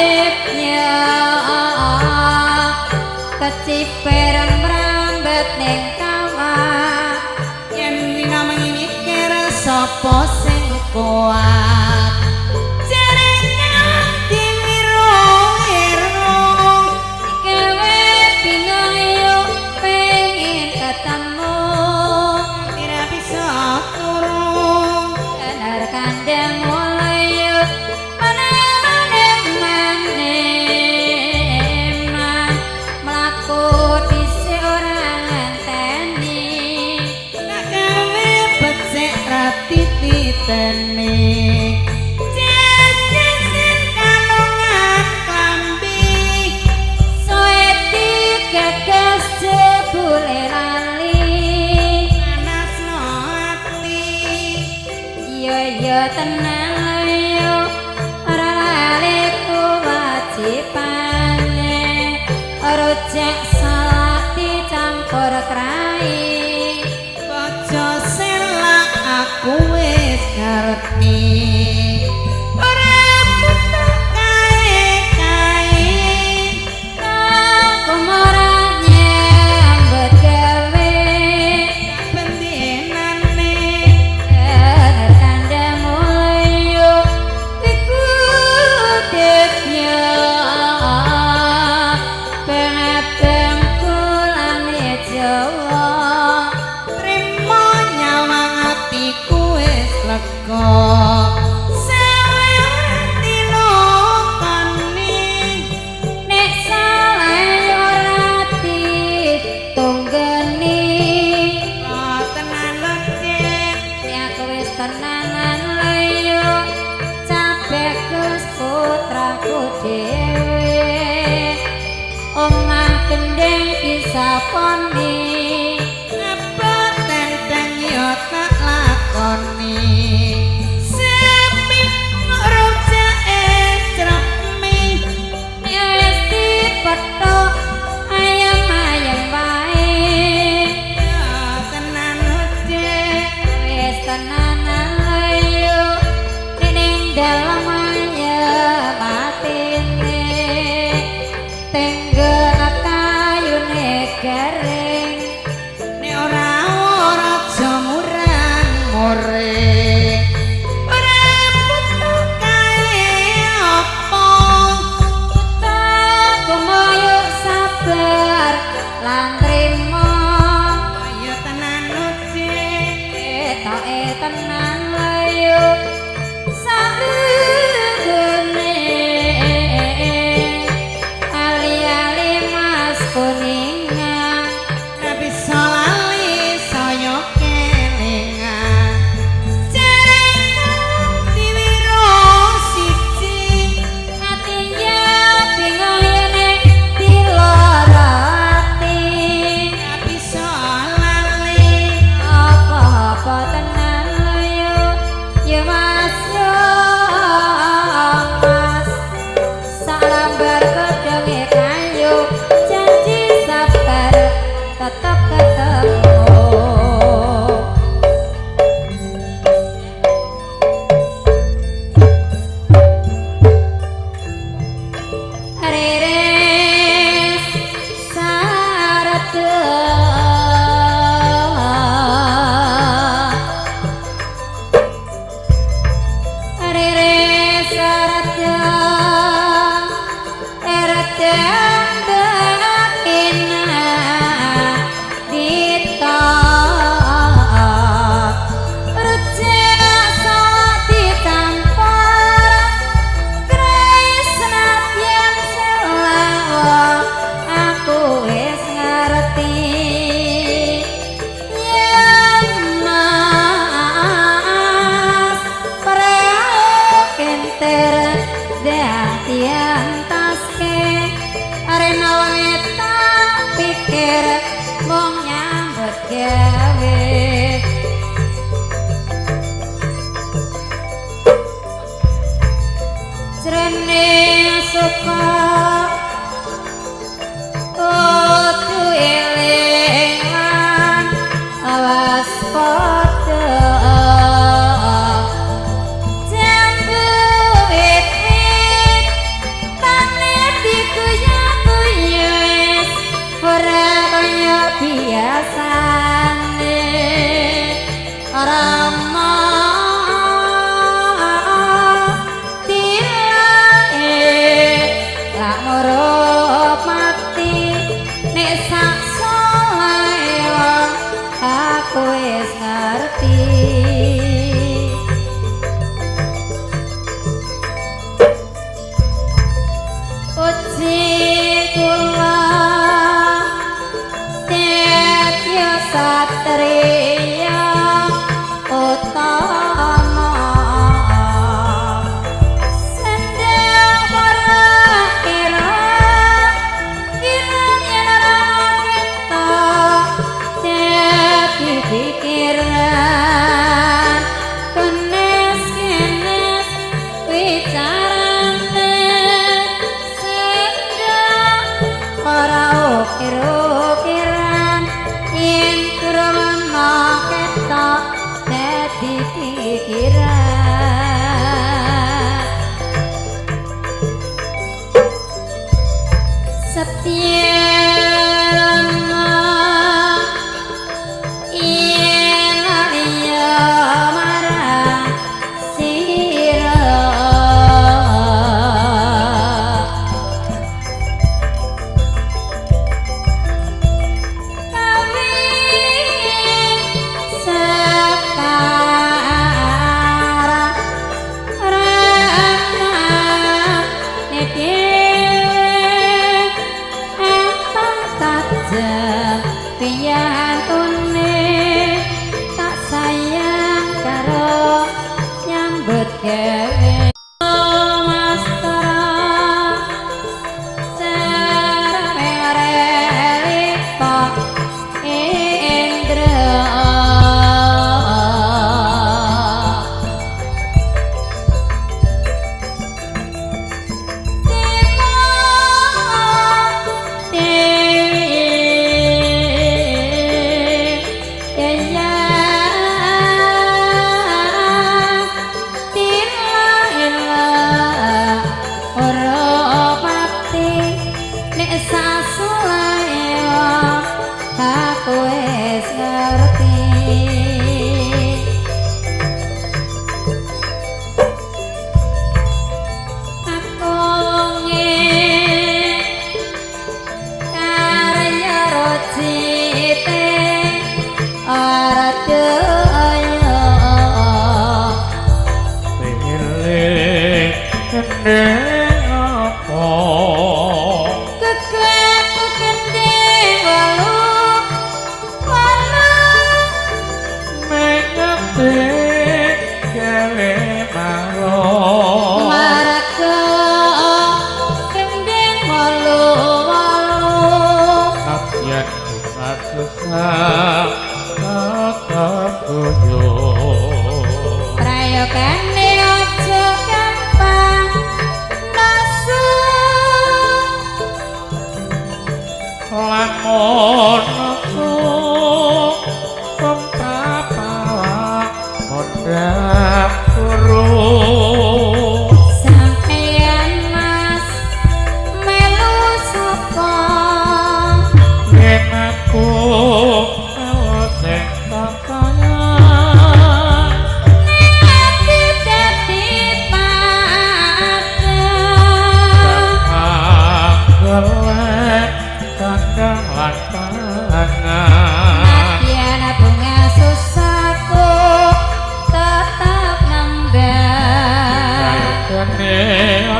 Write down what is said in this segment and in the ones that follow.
dipnya keciper mrambet ning kawah yen winamengi mikir sapa sing kuat jare kang diwiro-wiro kewe bingung yo pengen ketemu tidak bisa turu bener kandang mulai yo mana-mana man mlaku dhisik ora ngenteni tak gawe becik ra tititeni jejesin kalungan klambi suwe digagas jebule lali panasno ati iya iya tenan yo ora lali kewajibane rujak salak dicampur krai aja selak aku wis ngerti ora butuh kae-kae aku ora nyambut gawe bendinane bener kandhamu yo iku dipnya pengabeng kulane Jawa trimo nyawang atiku wis lega sawe ora tilokoni nek salah ora ditunggeni tenan lecek nek aku wis tenanan yo cabekus putraku dhewe omah gendeng disaponi apa tenteng yo tak lakoni sepi rujake crepmi wis dipethuk ayem-ayem wae ya tenan lecek wis tenanan yo ning dalem ayem atine tenggel kayune garing nek ora ora aja murang mure ora butuh kae apa aku moyo sabar lan trimo ya tenan lecek ketoke tenan yo salugune ali-ali mas kuningan ora bisa lali saya kelingan jare diwiro siji atinya bingung yen diloro ati ora bisa lali apa-apa tenan yo ya mas yo mas salambar godhonge kayu janji sabar tetep ketemu. Riris sarada Riris sarada Eredang bakina dita Rujak salak ditampar Kris nadyan selawa aku wis ngerti ya mas prau kenter dadi antaske arena wengi tak pikir mung nyambut gawe jroning suka kudu eling lan waspada jambu wit-wit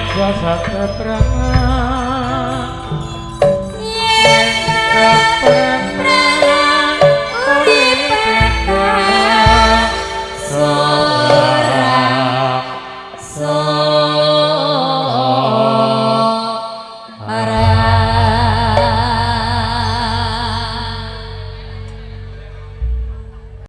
Aja sateprangan.